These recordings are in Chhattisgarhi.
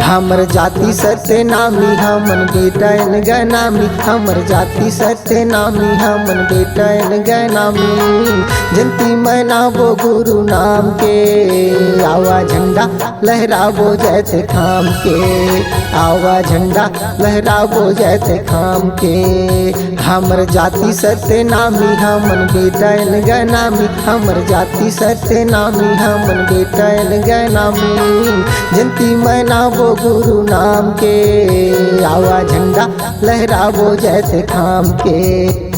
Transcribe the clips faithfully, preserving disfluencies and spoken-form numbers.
हमर जाति सत्यनामी, हमन बेटन गनामी, हमर जाति सत्यनामी, हमन बेटन गनामी। जयंती मनाबो गुरु नाम के, आवा झंडा लहराबो जैत खाम के, आवा झंडा लहराबो जैत खाम के। हमर जाति सत्यनामी, हमन बेटन गनामी, हमर जाति सत्यनामी, हमन बेटन गनामी। जयंती मनाबो गुरु नाम के, आवा झंडा लहराबो जैत खाम के।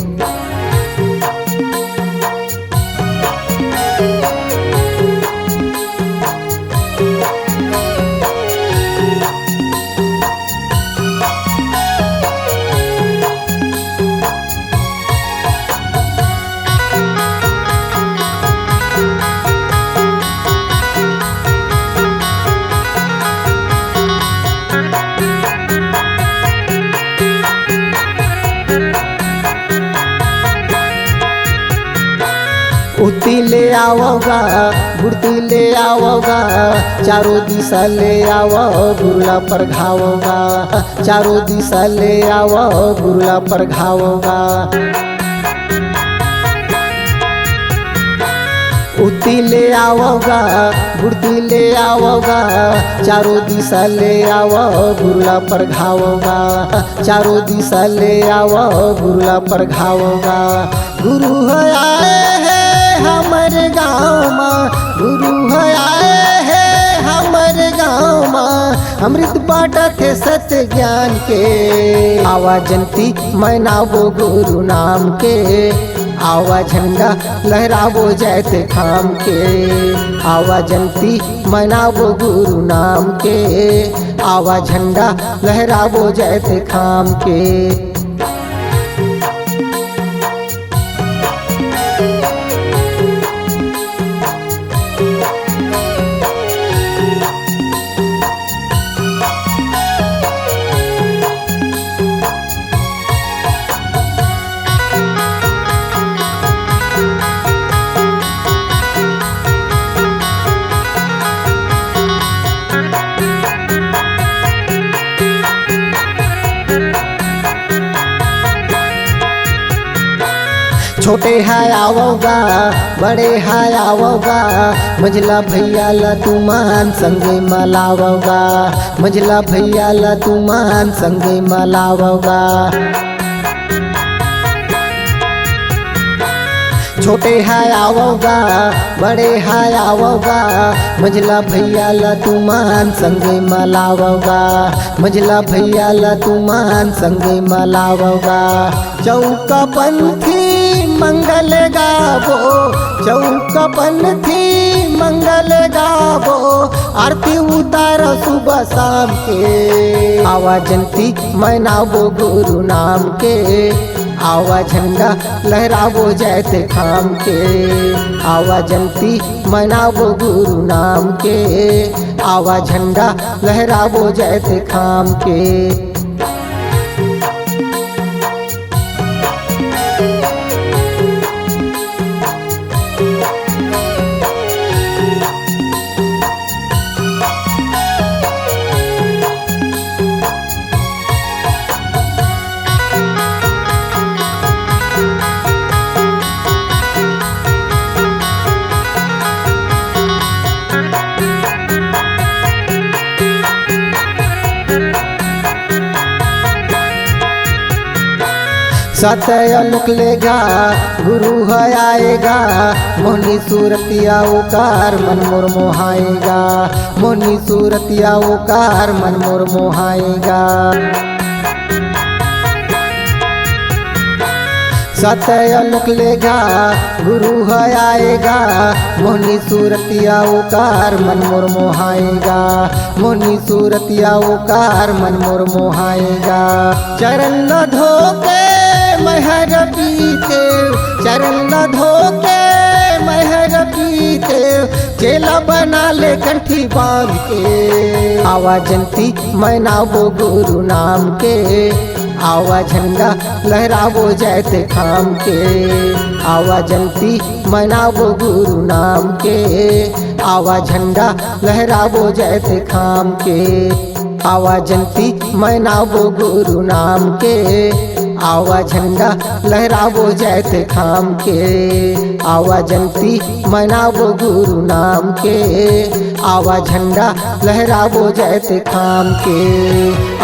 उती ले आवोगा, गुड़ती ले आवोगा, चारों दिशा ले आवो, गुरु ला परघावोगा। चारों दिशा ले आवो, गुरु ला परघावोगा। उती ले आवोगा, गुड़ती ले आवोगा, चारों दिशा ले आवो, गुरु ला परघावोगा। चारों दिशा ले आवो, गुरु ला परघावोगा। गुरु ह आए हे हमर गाँव मा, गुरु ह आए हे हमर गाँव मा, अमृत बाँटत हे सत्य ज्ञान के। आवा जयंती मनाबो गुरु नाम के, आवा झंडा लहराबो जैत खाम के। आवा जयंती मनाबो गुरु नाम के, आवा झंडा लहराबो जैत खाम के। छोटे है आवोगा, बड़े है आवोगा, मंझला भैया ला तुमन संगे मलावोगा, मंझला भैया ला तुमन संगे मलावोगा। छोटे है आवोगा, बड़े है आवोगा, मंझला भैया ला तुमन संगे मलावोगा, मंझला भैया ला तुमन संगे मलावोगा। चौका पंथी मंगल गाबो, चौका पंथी मंगल गाबो, आरती उतार सुबह शाम के। आवा जयंती मनाबो गुरु नाम के, आवा झंडा लहराबो जैत खाम के। आवा जयंती मनाबो गुरु नाम के, आवा झंडा लहराबो जैत खाम के। सत्य लुक लेगा, गुरु है आएगा, मोहनी सूरतिया ओकार मन मोर मोहाएगा, मोहनी सूरतिया ओकार मन मोर मोहाएगा। सत्य लुक लेगा, गुरु है आएगा, मोहनी सूरतिया ओकार मन मोर मोहाएगा, मोहनी सूरतिया ओकार मन मोर मोहाएगा। चरण ल धोके महर पीते, चरण ल धोके महर पीते, चेला बना ले कंठी बांध के। आवा जयंती मनाबो गुरु नाम के, आवा झंडा लहराबो जैत खाम के। आवा जयंती मनाबो गुरु नाम के, आवा झंडा लहराबो जैत खाम के। आवा जयंती मनाबो गुरु नाम के, आवा झंडा लहराबो जैत खाम के। आवा जयंती मनाबो गुरु नाम के, आवा झंडा लहराबो जैत खाम के।